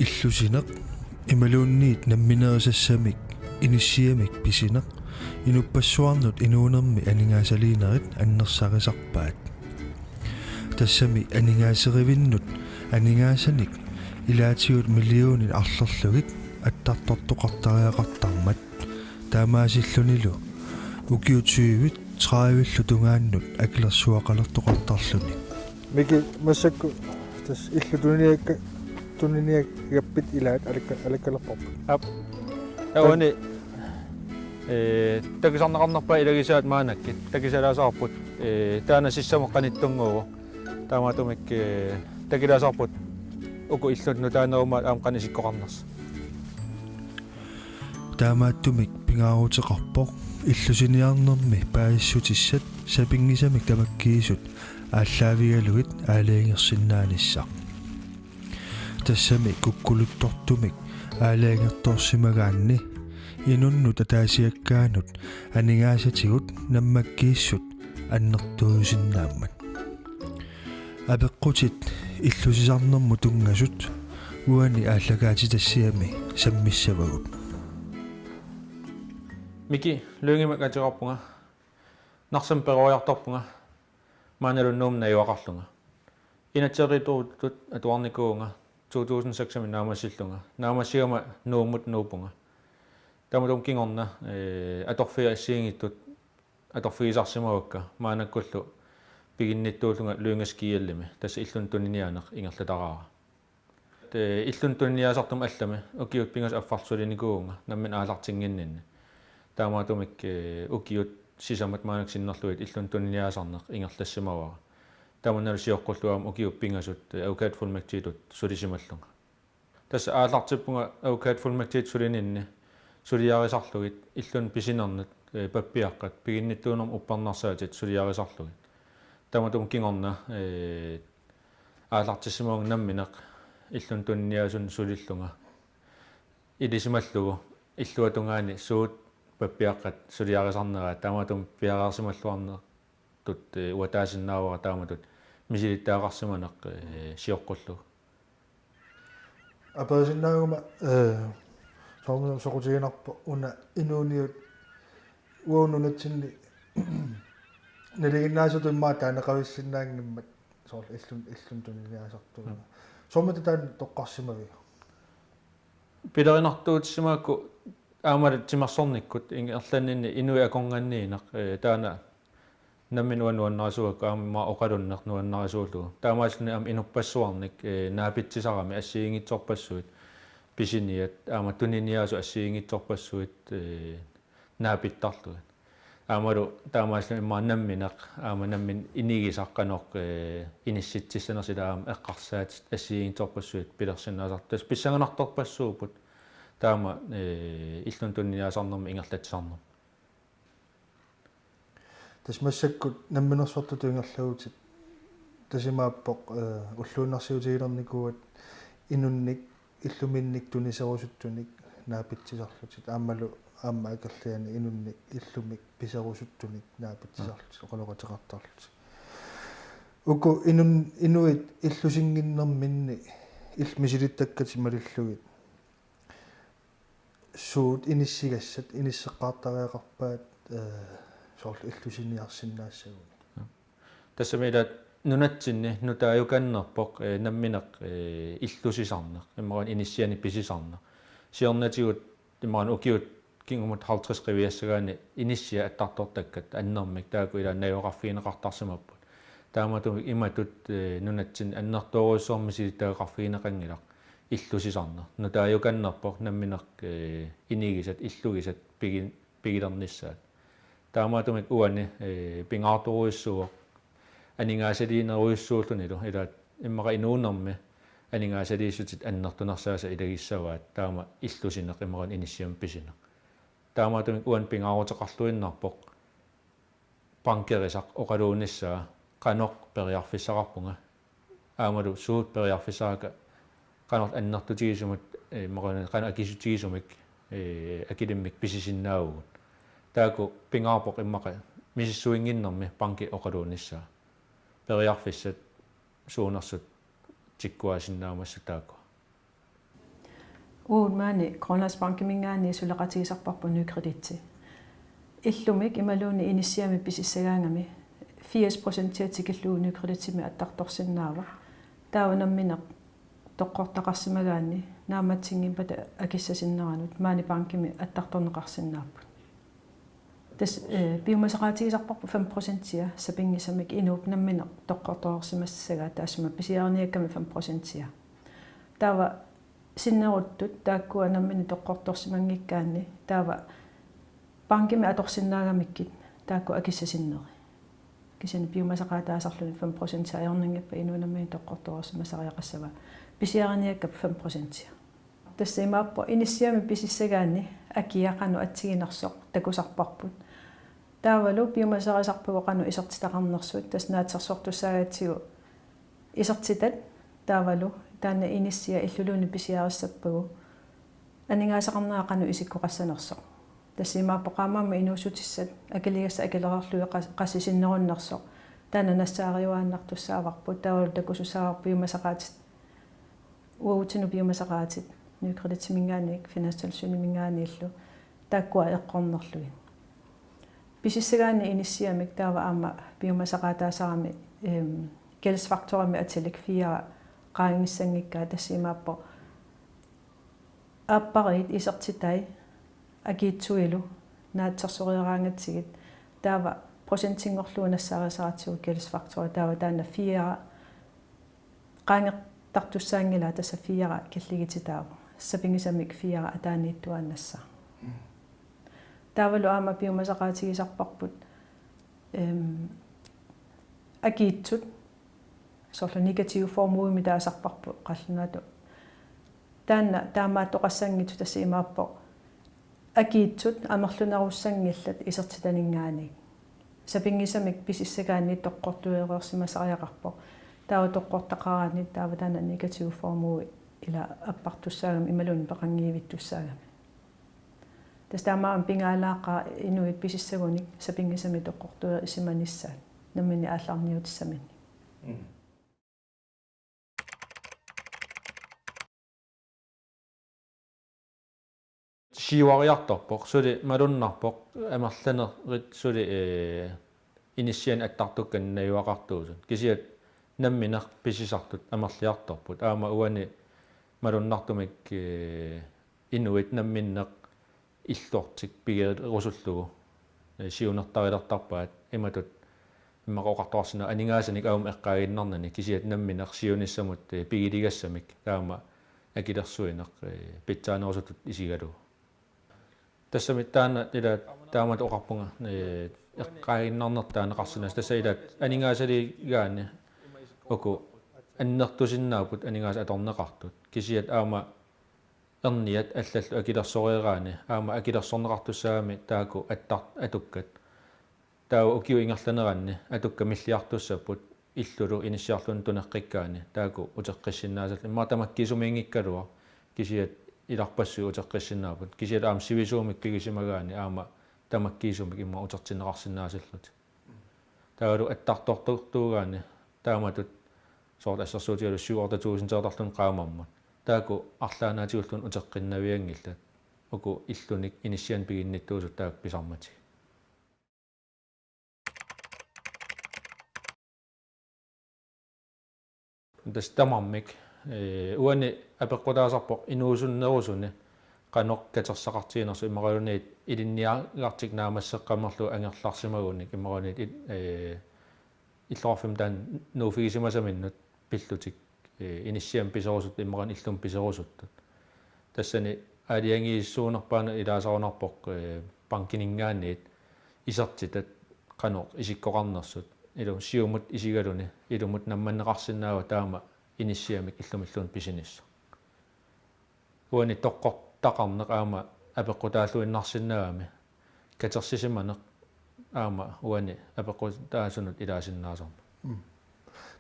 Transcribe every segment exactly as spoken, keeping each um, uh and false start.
Illusineq imaluunniit namminerisassamik inissiamik pisineq inuppassuarnut inuunermi aningaasaliinerit annersarisarpaat. Tassami aningaaserivinnut aningaasanik ilaatigut millionit arlerlugit attartortoqartariaqartarmat. Taamaasillunilu ukiut tyve tredive-llu tungaannut akilersuaqalertoqartarluni. Miki, massakkut tassa illut tuniniakka-, tuniniagappit ilaat alakka-, alakkalerparput. Aap. Uani, ee, takusarneqarnerpaat ilagisaat maannakkut. Takusalaassavarput, ee, taanna sissamut qanittunnguuvoq. Taamaattumik, ee, takulaassavarput uku illut nutaanerumaat aamma qanoq isikkoqarnersoq. Taamaattumik pingaaruteqarpoq illusiniarnermi paasissutissat sapinngisamik tamakkiisut aallaavigalugit aalajangersinnaanissaq. Tassami kukkuluttortumik aalajangertoorsimagaanni inunnut ataasiakkaanut aningaasatigut nammakkiissut annertuusinnaammat. Apeqqutit illusisarnermut tunngasut uani aallakaatitassiami sammissavagut. Miki, Lyngemik ateqarpunga. Narsami peroriartorpunga. Maannalu Nuummut najugaqarlunga. Inatsisartutut atuarnikuuvunga to tusind seks-imi naammassillunga. Naammassigama Nuummut nuuppunga. Taamatut kingorna, ee, atorfiit assigiinngitsut atorfigisarsimavakka, maannakkullu piginnittuullunga Lynge Ski L-imi, tassa illunik tuniniaaneq ingerlataraara. Ee, illunik tuniniaasartumik allami ukiut pingasut affarlu sulinikuuvunga nammineq aallartinnginninni. Taamaattumik, ee, ukiut sisamat maannakkut sinnerlugit illunik tuniniaasarneq ingerlassimavara. Tamannalu sioqqullugu aamma ukiut pingasut, ee, Aukadfuldmægtigitut sulisimallunga. Tassa aallartippunga Aukadfuldmægtigitut sulininni suliarisarlugit illunik pisinernut, ee, pappiaqqat piginnittuunermut uppernarsaatit suliarisarlugit. Taamatut kingorna, ee, aallartissimavunga nammineq illunik tuniniaasunut sulillunga. Ilisimallugu illuatungaani suut pappiaqqat suliarisarneraat, taamatut piareersimalluarnertut, ee, uataasinnaavara taamatut misilittagaqarsimaneq, ee, sioqqullugu. Aperisinnaaguma, ee, soorunami soqutiginarpoq una inuuniut uagut nunatsinni nalinginnaasutut immaqa taaneqavissinnaanngimmat soorlu illun-, illunik tuniniaasartuuneq. Mm. Soormita taanna toqqarsimaviuk? Pilerinartuutissimagakku aammalu timersornikkut ingerlaannaq inuit akornanniineq, ee, taanna nammineq uanga nuannarisuugakku aamma oqalunneq nuannarisuullugu. Taamaasilluni aamma inuppassuarnik, ee, naapitsisarami assigiinngitsorpassuit pisiniat, aamma tuniniaasut assigiinngitsorpassuit, ee, naapittarlugit. Aammalu taamaasilluni immaqa nammineq, aamma nammineq inigisaq qanoq, ee, inissitsissanersoq, ila aamma eqqarsaatit assigiinngitsorpassuit pilersinnaasartut. Tassa pissanganartorpassuupput taama, ee, illunik tuniniaasarnermik ingerlatsisarnermik. Tassa massakkut namminersortutut ingerlavutit tassa imaappoq, ee, ulluinnarsiutigilernikuuat inunnik illuminnik tuniserusuttunik naapitsisarlutit, aammalu aamma akerlianik inunnik illumik piserusuttunik naapitsisarlutit, mm, oqaloqateqartarlutit. Uku inun-, inuit illusinnginnerminni il-, misilittakkatit malillugit suut inissigassat inisseqqaartariaqarpaat, ee, soorlu illusiniarsinnaassagunik? Tassami ila nunatsinni nutaajukannerpoq, ee, nammineq, ee, illusisarneq, imaluunniit inissianik pisisarneq. Siornatigut imaluunniit ukiut kingumut halvtreds qiviassagaanni inissiat attartortakkat annermik taakku ila najugaqarfigineqartarsimapput. Taamaattumik imatut, ee, nunatsinni annertoorujussuarmik misilittagaqarfigineqanngilaq illusisarneq. Nutaajukannerpoq nammineq, ee, inigisat, illugisat pigi-, pigilernissaat. Taamaattumik uani, ee, pingaartorujussuuvoq aningaasaliinerujussuullunilu, ilaat immaqa inuunermi aningaasaliissutit annertunersaasa ilagissavaat, taama illusineq imaluunniit inissiamik pisineq. Taamaattumik uani pingaaruteqarluinnarpoq bankerisaq oqaluunissaa qanoq periarfissaqarpunga. Aammalu suut periarfissaqakka qanoq annertutigisumik, ee, imaluunniit qanoq akisutigisumik, ee, akilimmik pisisinnaavugut. Taakku pingaarpoq immaqa misissuinnginnermi banki oqaluunissaa. Periarfissat suunersut tikkuaasinnaamasut taakku. Uagut maani Grønlandsbankiminngaanniit suleqatigisarparput NyKredit. Illumik imaluunniit inissiamik pisissagaangami firs procentia tikillugu NyKreditimik attartorsinnaavoq. Taava nammineq toqqortaqarsimagaanni naammassinngippata akissasinneranut maani bankimi attartorneqarsinnaapput. Tassa, eh, piumasaqaatigisarparput fem procentia sapinngisamik inuup nammineq toqqortoreersimassagaa, taassuma pisiariniakkami fem procentia. Taava sinneruttut taakkua nammineq toqqortorsimanngikkaanni taava bankimi atorsinnaagamikkit taakku akissasinneri. Kisianni piumasaqaataasarluni fem procent ajornanngippat inuup nammineq toqqortoreersimasariaqassava, pisiariniakkap fem procentia. Tassa imaappoq inissiamik pisissagaanni akia qanoq assiginersoq takusarparput. Taavalu piumasarisarpagut qanoq isertitaqarnersut, tassa naatsorsortussaagatsigu isertitat taavalu taanna inissiaq illuluunniit pisiarissappagu aningaasaqarnera qanoq isikkoqassanersoq. Tassa imaappoq qaammammut inuussutissat akiligassat akilereerlugit qas-, qassisinnerunnersoq. Taanna nassaariuaannartussaavarput, taavalu takusussaavarput piumasaqaatit, uagutsinnut piumasaqaatit, NyKreditiminngaanniit, Finanstilsyniminngaanniillu, taakkua eqqornerlugit. Pisissagaanni inissiamik taava aamma piumasaqaataasarami, em, gældsfaktorimik atilik fire qaangissanngikkaa, tassa imaappoq aappariit isertitai akiitsuilu naatsorsoreeraangatsigit, taava procentinngorlugu nassaarisaratsigu gældsfaktori, taava taanna fire qaangertartussaanngilaa, tassa fire killigititaavoq. Sapinngisamik fire ataaniittuaannassaaq. Taavalu aamma piumasaqaatigisarparput, em, akiitsut, soorlu negativ formuemik taasarparput qallunaatut. Taanna taamaattoqassanngitsoq, tassa imaappoq akiitsut amerlanerussanngillat isertitaninngaanniit. Sapinngisamik pisissagaanni toqqortuereersimasariaqarpoq. Taava toqqortaqaraanni taava taanna negativ formue ila appartussaagami imaluunniit peqanngivittussaagami. Tassa taamaammat pingaalaaqaaq inuit pisissagunik sapinngisamik toqqortuereersimanissaat namminneq aallarniutissaminnik. Mm. Siuariartorpoq, suli malunnarpoq amerlanerit suli, ee, inissianik attartukkanik najugaqartuusut. Kisianni nammineq pisisartut amerliartorput. Aamma uani malunnartumik, ee, inuit namminneq illortik pigerusullugu, ee, siunertarilertarpaat, imatut immaqa oqartoqarsinnaavoq aningaasanik aamma eqqaaginnarnani, kisianni nammineq siunissamut, ee, pigiligassamik taama akilersuineq, ee, pitsaanerusuttut isigalugu. Tassami taanna ila taamatut oqarpunga, ee, eqqaaginnarnertut taaneqarsinnaasut. Tassa ila aningaasaliigaanni uku annertusinnaapput aningaasat atorneqartut. Kisianni aamma erniat allallu akilersoreeraanni aamma akilersorneqartussaagami taakku attar-, atukkat. Taava ukiup ingerlaneranni atukkat milliartussapput illulu inissiarluni tuneqqikkaanni taakku uteqqissinnaasarlugit. Immaqa tamakkiisumiinngikkaluaq, kisianni ilarpassui uteqqissinnaapput. Kisianni aamma sivisuumik pigisimagaanni aamma tamakkiisumik immaqa utertinneqarsinnaasallutik. Taavalu attartortortuugaanni taamatut soorlu assersuutigalugu syv-otte tusindeqarluni qaammammut. Taakku arlaannaatigullugit uteqqinnavianngillat. Uku illunik inissianik piginnittuusut taakku pisarmatigik. Tassa tamarmik, ee, uani apeqqutaasarpoq inuusunnerusuni qanoq katersaqartiginersoq, imaluunniit ilinniagartik naammasseqqammerlugit angerlarsimagunik, imaluunniit il-, ee, illoqarfimmi taanna nuuffigisimasuminnut pillutik, ee, inissiamik piserusuttut imaluunniit illumik piserusuttut. Tassani aalajangiisuunerpaanut ilaasarunarpoq, ee, bankininngaanniit isertitat qanoq isikkoqarnersut. Ilumut siumut isigaluni, ilumut nammanneqarsinnaavoq taama inissiamik illumilluunniit pisinissaq. Uani toqqortaqarneq aamma apeqqutaalluinnarsinnaagami, katersisimaneq aamma uani apeqqutaasunut ilaasinnaasarneq. Mm.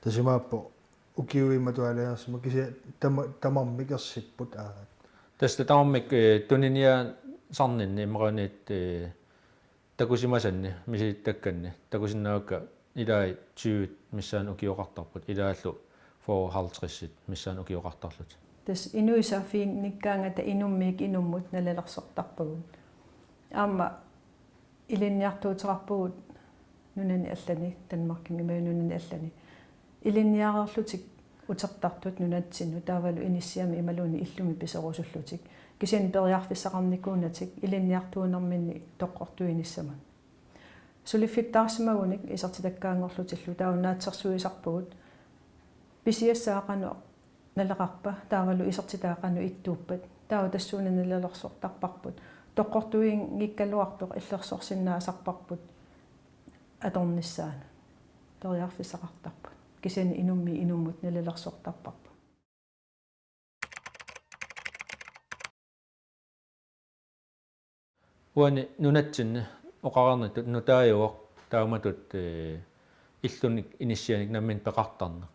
Tassa imaappoq ukiut imatut aalajangersimapput, kisianni tama-, tamarmik ersipput aamma. Tassa tamarmik, ee, tuniniaasarninni imaluunniit, ee, takusimasanni, misilittakkanni, takusinnaavakka ilai tyve missaanni ukioqartarput, ilaallu fyrre halvtreds missaanni ukioqartarlutik. Tassa inuit saaffiginnikkaangata inummiit inummut nalilersortarpagut. Aamma ilinniartuuteqarpugut nunani allani, Danmarkimi imaluunniit nunani allani. Ilinniareerlutik utertartut nunatsinnut taavalu inissiamik imaluunniit illumik piserusullutik. Kisianni periarfissaqarnikuunatik ilinniartuunerminni toqqortuinissamut. Suliffittaarsimagunik isertitakkaanngorlutillu taava naatsorsuisarpugut pisiassaa qanoq naleqarpa, taavalu isertitaa qanoq ittuuppat. Taava tassuuna nalilersortarparput. Toqqortuinngikkaluartoq illersorsinnaasarparput atornissaanut. Periarfissaqartarput. Kisianni inummiit inummut nalilersortarparput. Uani nunatsinni oqarnittut nutaajuvoq taamatut, eh, illunik inissianik nammineq peqartarneq.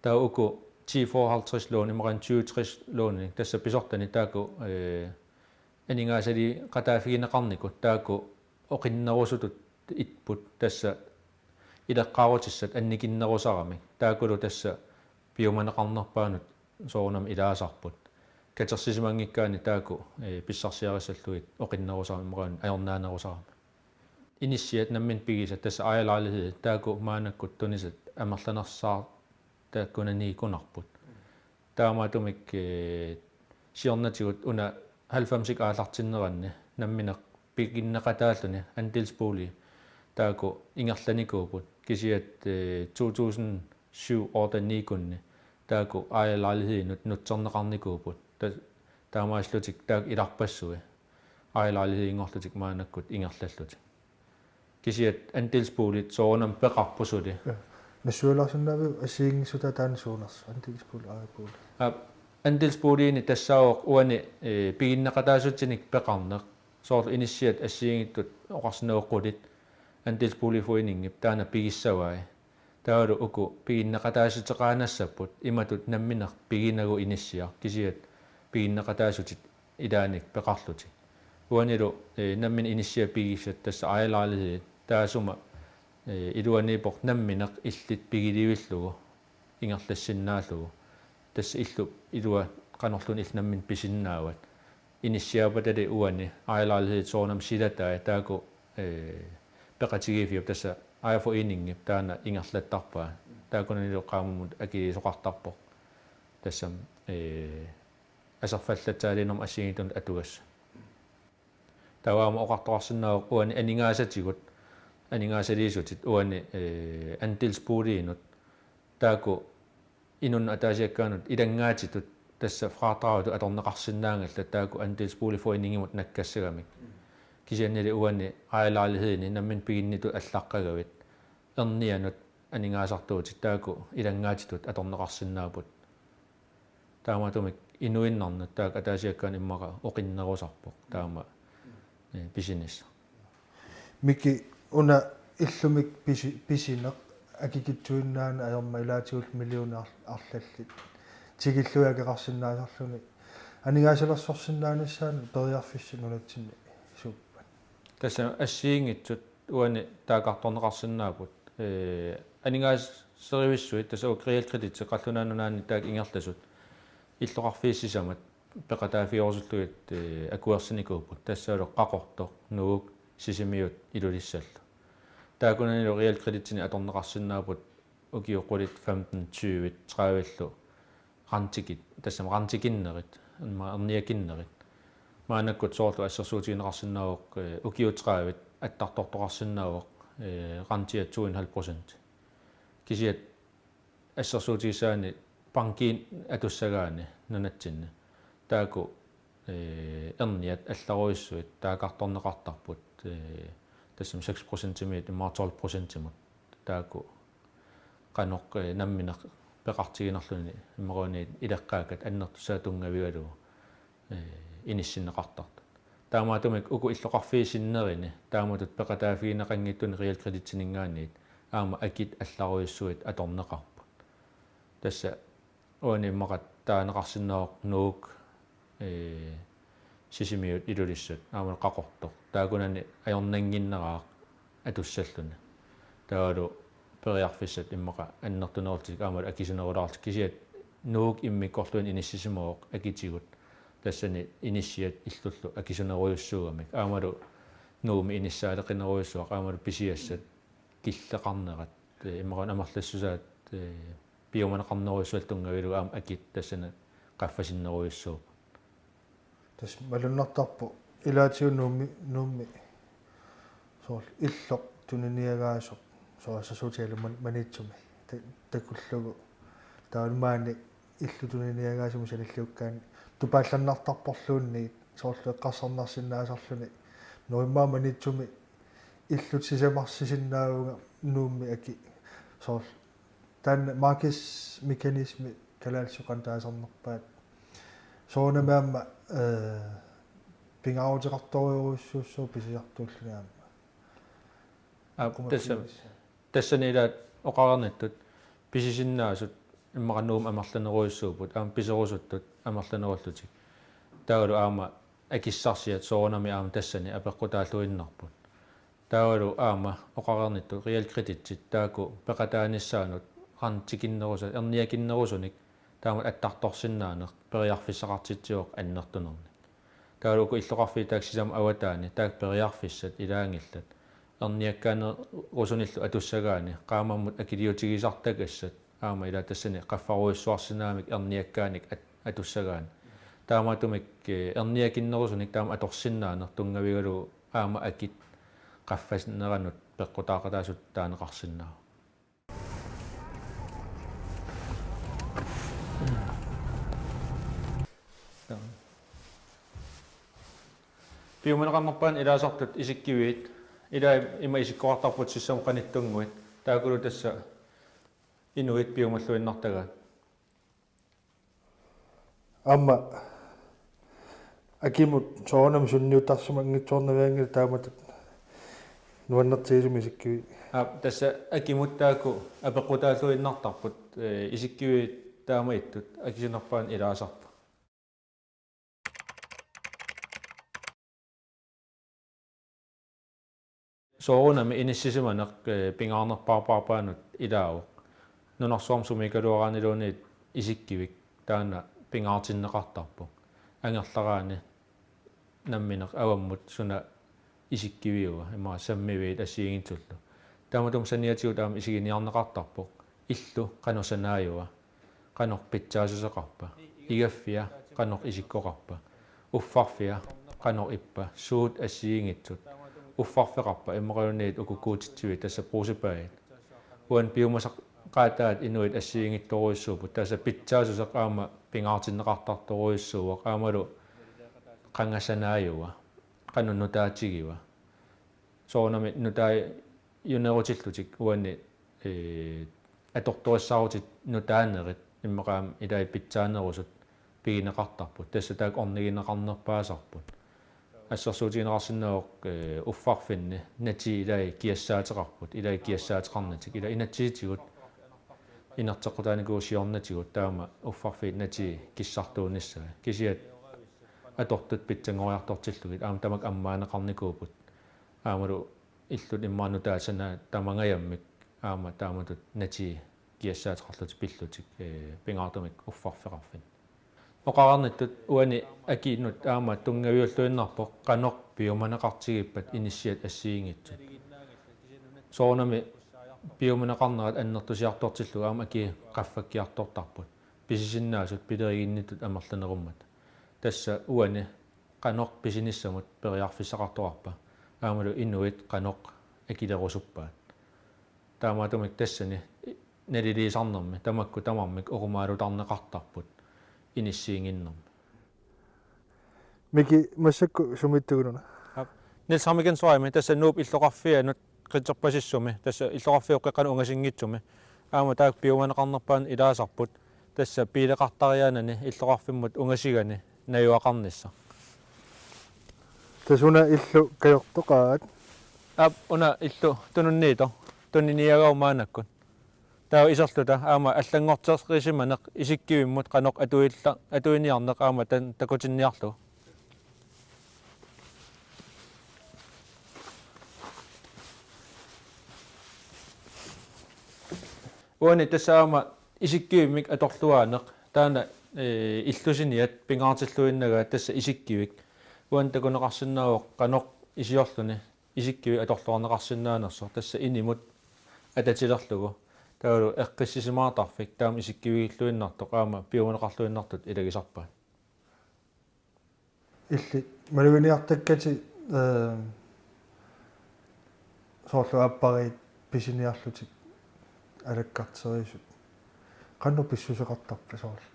Taava uku ti fyrre halvtreds lån, immaqa tyve tres låninik, tassa pisortani taakku, eh, aningaasaliiqataaffigineqarnikut taakku oqinnerusutut ippoq, tassa ileqqaarutissat annikinnerusaramik. Taakkulu tassa piumaneqarnerpaanut soorunami ilaasarput. Katersisimanngikkaanni taakku, eh, pissarsiarissallugit oqinnerusaramik imaluunniit ajornaanerusaramik. Inissiat nammineq pigisat, tassa ejerlejlighed, taakku maannakkut tunisat amerlanersaat taakkunaniikkunarput. Taamaattumik, eh, siornatigut una halvfemsik aallartinneranni nammineq piginneqataalluni andelsbolig taakku ingerlanikuupput, kisianni, eh, to tusind syv otte niikunni taakku ejerlejlighedinut nutserneqarnikuupput. Ta-, taamaallutik taakku ilarpassui ejerlejlighedinngorlutik maannakkut ingerlallutik. Kisianni andelsboligit soorunami peqarput suli. Ja. Nassuialaarsinnaaviuk assigiinngissutaat taanna suunersut, andelsbolig, ejerbolig? Aap, andelsboligini tassaavoq uani, eh, piginneqataassutsinik peqarneq. Soorlu inissiat assigiinngitsut oqarsinnaapput qulit andelsboligforeningip taanna pigissavai. Taavalu uku piginneqataassuteqaannassapput imatut nammineq piginagu inissiaq, kisianni piginneqataassutit ilaannik peqarlutik. Uanilu, eh, nammineq inissiat pigisat tassa ejerlejlighedit, taassuma, eh, iluaniippoq nammineq illit pigilivillugu ingerlassinnaallugu. Tassa illup ilua qanorluunniit illit nammineq pisinnaavat. Inissiaapatali uani ejerlejlighedit soorunami silatai taakku, eh, peqatigiiffiup, tassa ejerforeningip taanna ingerlattarpaa. Taakkunanilu qaammammut akiliisoqartarpoq. Tassami, eh, aserfallatsaaliinermut assigiinngitsunut atugassat. Taava aamma oqartoqarsinnaavoq uani aningaasatigut, aningaasaliissutit uani, eh, andelsboliginut. Taakku inunnut ataasiakkaanut ilanngaatitut tassa fradragitut atorneqarsinnaagallat taakku andelsboligforeningimut nakkassagamik. Kisiannili uani ejerlejlighedini nammineq piginnitut allaqqagavit ernianut aningaasartuutit taakku ilanngaatitut atorneqarsinnaapput. Taamaattumik inuinnarnut taakku ataasiakkaanut immaqa oqinnerusarpoq taama, eh, pisinissaq. Miki, una illumik pisi-, pisineq akikitsuinnaaneq ajormat, ilaatigut millionit ar-, arlallit tikillugit akeqarsinnaasarluni, aningaasalersorsinnaanissaanut periarfissat nunatsinni suuppat? Tassa assigiinngitsut uani taakkartorneqarsinnaapput. Eh, aningaaserivissuit, tassa uku realkreditsit qallunaat nunaanni taakku ingerlasut illoqarfiit sisamat peqataaffigerusullugit, eh, akuersinikuupput. Tassalu Qaqortoq, Nuuk, Sisimiut, Ilulissallu. Taakkunanilu realkreditini atorneqarsinnaapput ukiut qulit femten, tyve, tredive-llu rentikit, tassami rentikinnerit, aamma erniakinnerit. Maannakkut soorlu assersuutigineqarsinnaavoq, eh, ukiut tredive attartortoqarsinnaavoq, eh, rentia to en halv procent. Kisianni assersuutigisagaanni bankiit atussagaanni nunatsinni taakku, eh, erniat allarujussuit taakkartorneqartarput, eh, tassami seks procentimiit immaqa tolv procentimut. Taakku qanoq, eh, nammineq peqartiginerluni imaluunniit ileqqaakkat annertussaat tunngavigalugu, eh, inissinneqartartut. Taamaattumik uku illoqarfiit sinnerini taamatut peqataaffigineqanngitsuni realkreditininngaanniit aamma akit allarujussuit atorneqarput. Tassa uani immaqa taaneqarsinnaavoq Nuuk, eh, Sisimiut, Ilulissat, aamma Qaqortoq. Taakkunani ajornannginneraat atussalluni. Taavalu periarfissat immaqa annertunerullutik aamma akisunerulaarlutik, kisianni Nuuk immikkoortuini inissisimavoq akitigut. Tassani inissiat illullu akisunerujussuugamik. Aammalu Nuummi inissaaleqinerujussuaq aammalu pisiassat killeqarnerat, eh, immaqa amerlassusaat, eh, piumaneqarnerujussuallu tunngavigalugu aamma akit tassani qaffasinnerujussuupput. Tassa malunnartarpoq ilaatigut Nuummi, Nuummi soorlu illoq tuniniagaasoq soorlu assersuutigalugu Man-, Maniitsumi ta-, takullugu. Taavalu maani illut tuniniagaasumut sanilliukkaanni tupaallannartarporluunniit soorlu eqqarsarnarsinnaasarluni. Nuummi Maniitsumi illut sisamarsisinnaavugut Nuummi aki soorlu taanna markedsmekanisme kalaallisut qanoq taasarnerpaat. Soorunami aamma, eh, pingaaruteqartorujussuussaaq pisisartuulluni aamma. Aa, tassa, tassani ilaat oqareernittut pisisinnaasut immaqa Nuummi amerlanerujussuupput, aamma piserusuttut amerlanerullutik. Taavalu aamma akissarsiat soorunami aamma tassani apeqqutaalluinnarput. Taavalu aamma oqareernittut realkreditsit taakku peqataanissaannut qantikinnerusa-, erniakinnerusunik taamatut attartorsinnaaneq periarfissaqartitsivoq annertunernik. Taavalu uku illoqarfiit taakku sisamat avataani taakku periarfissat ilaanngillat. Erniakkaanerusunillu atussagaanni qaammammut akiliutigisartagassat aamma ilaat tassani qaffarujussuarsinnaagamik erniakkaanik at-, atussagaanni. Taamaattumik, eh, erniakinnerusunik taama atorsinnaaneq tunngavigalugu aamma akit qaffasinneranut peqqutaaqataasut taaneqarsinnaavoq. Piumaneqarnerpaani ilaasartut isikkiviit, ilai ima isikkoqartarput sissamut qanittunnguit, taakkulu tassa inuit piumalluinnartagaat. Aamma akimut soorunami sunniutarsimanngitsoornavianngilaq taamatut nuannertigisumik isikkiviit. Aa, tassa akimut taakku apeqqutaalluinnartarput, eh, isikkiviit taama ittut akisunerpaani ilaasarput. Soorunami inissisimaneq, eh, pingaarnerpaarpaarpaanut ilaavoq. Nunarsuarmi sumiikkaluaraanniluunniit isikkivik taanna pingaartinneqartarpoq. Angerlaraanni nammineq avammut suna isikkiviua, immaqa sammiviit assigiinngitsullu. Taamatut saniatigut aamma isiginiarneqartarpoq. Illu qanoq sanaajua, qanoq pitsaassuseqarpa, igaffia qanoq isikkoqarpa, uffarfia qanoq ippa, suut assigiinngitsut, uffarfeqarpa, immaqaluunniit uku guutitsivit tassa Brugsebadet. Uani piumasaqaataat inuit assigiinngitsorujussuupput, tassa pitsaassuseq aamma pingaartinneqartartorujussuuvoq, aammalu qanga sanaajua, qanoq nutaatigiva. Soorunami nutaajunerutillutik uani, eh, atortorissaarutit nutaanerit immaqa aamma ilai pitsaanerusut pigineqartarput. Tassa taakku ornigineqarnerpaasarput. Assersuutigineqarsinnaavoq, eh, uffarfinni natii ilai kiassaateqarput, ilai kiassaateqarnatik, ilai inatsisitigut inerteqqutaanikuuvoq siornatigut taama uffarfiit natii kissartuunissaat. Kisianni atortut pitsanngoriartortillugit aamma tamakku ammaaneqarnikuupput. Aammalu illut immaqa nutaat sanaat tamangajammik aamma taamatut natii kiassaateqarlutik pillutik, eh, pingaartumik uffarfeqarfinni. Oqareernittut uani akinnut aamma tunngaviulluinnarpoq qanoq piumaneqartigippat inissiat assigiinngitsut. Soorunami piumaneqarnerat annertusiartortillugu aamma akii qaffakkiartortarput. Pisisinnaasut pileriginnittut amerlanerummata. Tassa uani qanoq pisinissamut periarfissaqartoqarpa, aammalu inuit qanoq akilerusuppaat. Taamaattumik tassani naliliisarnermi tamakku tamarmik oqumaalutarneqartarput inissiinnginnermi. Miki, massakkut sumiittugununa? Aap. Niels Hemmingsenimik, tassa Nuup illoqarfianut qiterpasissumi, tassa illoqarfiup qeqqanut ungasinngitsumi. Aamma taakku piumaneqarnerpaanut ilaasarput, tassa biileqartariaanani illoqarfimmut ungasigani najugaqarnissaq. Tassa una illu kajortoqaat. Aap, una illu tununniittoq, tuniniagaq maannakkut. Taava iserluta aamma allanngorterisimaneq isikkivimmut qanoq atuilla-, atuiniarneq aamma tan-, takutinniarlugu. Uani tassa aamma isikkivimmik atorluaaneq Taanna, ee, illusiniat pingaartilluinnagaat tassa isikkivik. Uani takuneqarsinnaavoq qanoq isiorluni isikkivik atorluarneqarsinnaanersoq, tassa inimut atatilerlugu. Taavalu eqqissisimaartarfik taama isikkivigilluinnartoq aamma piumaneqarluinnartut ilagisarpaat. Illit maluginiartakkatit, ee, soorlu aappariit pisiniarlutit alakkarterisut. Qanoq pissuseqartarpa soorlu?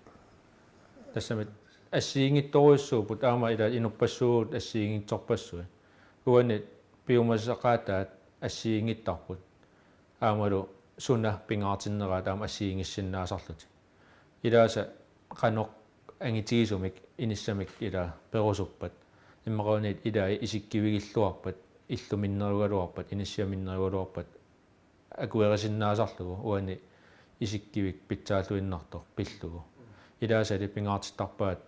Tassami assigiinngitsorujussuupput aamma ila inuppassuit assigiinngitsorpassuit. Uani piumasaqaataat assigiinngittarput. Aammalu suna pingaartinneraat aamma assigiinngissinnaasarlutik. Ilaasa qanoq angitigisumik inissamik ila perusuppat. Immaqaluunniit ilai isikkivigilluarpat, illu minnerugaluarpat, inissiat minnerugaluarpat akuerisinnaasarlugu uani isikkivik pitsaalluinnartoq pillugu. Ilaasali pingaartittarpaat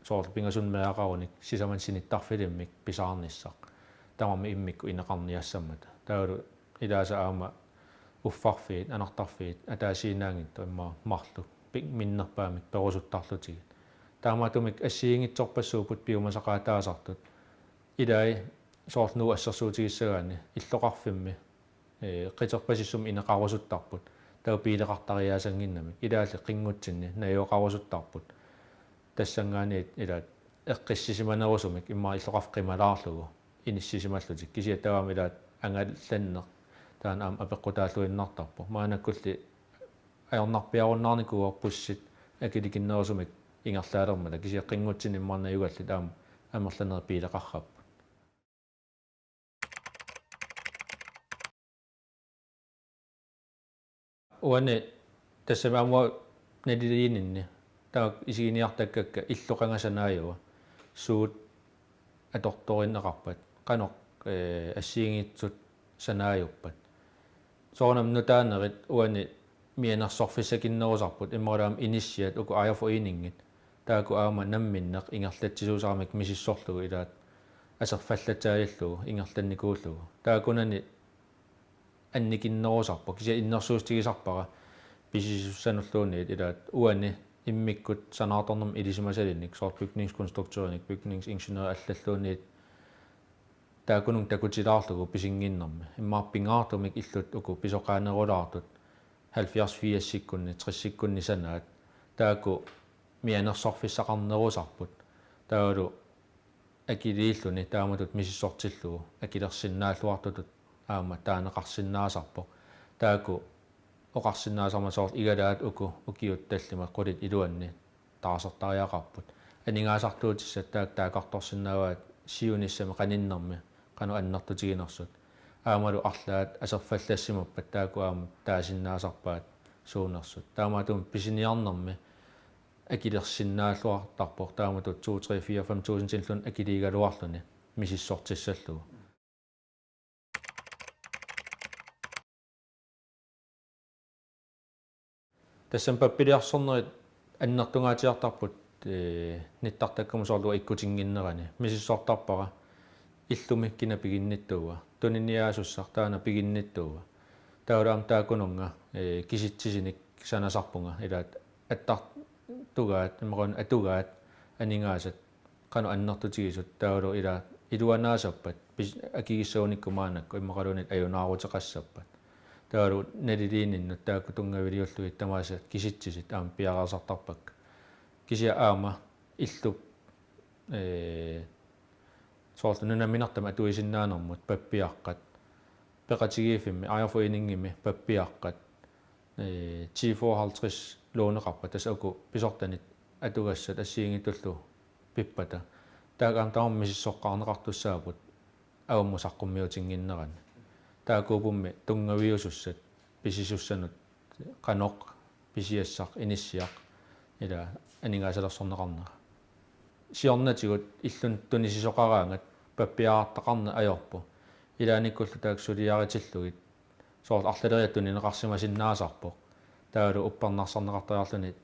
soorlu pingasunut meeraqarunik sisamat sinittarfilimmik pisaarnissaq. Tamarmik immikkut ineqarniassammata. Taavalu ilaasa aamma uffarfiit, anartarfiit, ataasiinnaanngitsut immaqa marluk pi-, minnerpaamik perusuttarlutigit. Taamaattumik assigiinngitsorpassuupput piumasaqaataasartut. Ilai soorlu Nuup assersuutigissagaanni illoqarfimmi, ee, qiterpasissumik ineqarusuttarput. Taava biileqartariaasannginnamik. Ilaalli qinngutsinni najugaqarusuttarput. Tassanngaanniit ilaat eqqissisimanerusumik immaqa illoqarfik qimalaarlugu inissisimallutik. Kisianni taava aamma ilaat angallanneq taanna aamma apeqqutaalluinnartarpoq. Maannakkulli ajornarpiarunnaarnikuuvoq bussit akilikinnerusumik ingerlaalermata. Kisianni qinngutsinni immaqa najugallit aamma amerlanerit biileqarrapput. Uani tassami aamma naliliininni taakku isiginiartakkakka illu qanga sanaajua, suut atortorineqarpat, qanoq, ee, assigiinngitsut sanaajuppat. Soorunami nutaanerit uani mianersorfissakinnerusarput, immaqalu aamma inissiat uku ejerforeningit. Taakku aamma namminneq ingerlatsisuusaramik misissorlugu ilaat aserfallatsaaliillugu ingerlannikuullugu. Taakkunani annikinnerusarpoq, kisianni innersuussutigisarpara pisisussanulluunniit ilaat uani immikkut sanaartornermik ilisimasalimmik, soorlu bygningskonstruktørinik, bygningsingeniørit allalluunniit taakkununnga takutilaarlugu pisinnginnermi. Immaqa pingaartumik illut uku pisoqaanerulaartut halvfjerds firsikkunni, tressikkunni sanaat. Taakku mianersorfissaqarnerusarput. Taavalu akiliilluni taamatut misissortillugu akilersinnaalluartutut aamma taaneqarsinnaasarpoq. Taakku oqarsinnaasarmata soorlu igalaat uku ukiut tallimat qulit iluanni taarsertariaqarput. Aningaasartuutissat taakku taakkartorsinnaavaat siunissami qaninnermi qanoq annertutiginersut. Aammalu arlaat aserfallassimappat taakku aamma taasinnaasarpaat suunersut. Taamaattumik pisiniarnermi akilersinnaalluartarpoq taamatut to, tre, fire, fem tusindilluunniit akiliigaluarluni misissortissallugu. Tassami pappiliarsornerit annertungaatsiartarput, ee, nittartakkamut soorlu ikkutinnginnerani. Misissortarpara illumi kina piginnittuua. Tuniniaasussaq taanna piginnittuua. Taavalu aamma taakkununnga, ee, kisitsisinik sanasarpunga ilaat attartugaat, imaluunniit atugaat aningaasat qanoq annertutigisut taavalu ila iluanaasappat pis-, akigissagunikku maannakkut immaqaluunniit ajunaaruteqassappat. Taavalu naliliininnut taakku tunngaviliullugit tamaasa kisitsisit aamma piareersartarpakka. Kisianni aamma illup, ee, soorlu nunaminertamik atuisinnaanermut pappiaqqat, peqatigiiffimmi, ejerforeningimi pappiaqqat, ee, ti fyrre halvtreds låneqarpat, tassa uku pisortanit atugassat assigiinngitsullu pippata. Taakku aamma tamarmik misissoqqaarneqartussaapput avammut saqqummiutinnginnerani. Taakkuuppummi tunngaviusussat pisisussanut qanoq pisiassaq, inissiaq, ila aningaasalersorneqarnera. Siornatigut illunut tunisisoqaraangat pappiarartaqarneq ajorpoq. Ilaanikkullu taakku suliaritillugit soorlu arlaleriarluni tunineqarsimasinnaasarpoq. Taavalu uppernarsarneqartariarluni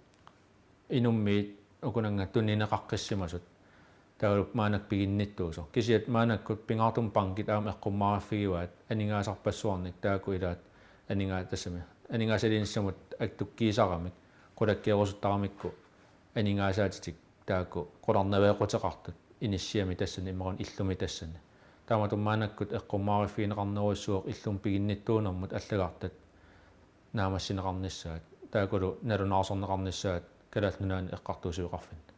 inummiit ukunannga tunineqaqqissimasut. Taavalu maannakkut piginnittuusoq. Kisianni maannakkut pingaartumik bankit aamma eqqummaariffigivaat aningaasarpassuarnik taakku ilaat aningaa-, tassami aningaasaliinissamut attukkiisaramik qulakkeerusuttaramikku aningaasaatitik taakku qularnaveeqquteqartut inissiami tassani imaluunniit illumi tassani. Taamatut maannakkut eqqummaariffigineqarnerujussuuvoq illumut piginnittuunermut allagartat naammassineqarnissaat, taakkulu nalunaarsorneqarnissaat Kalaallit Nunaanni Eqqartuussisoqarfinni.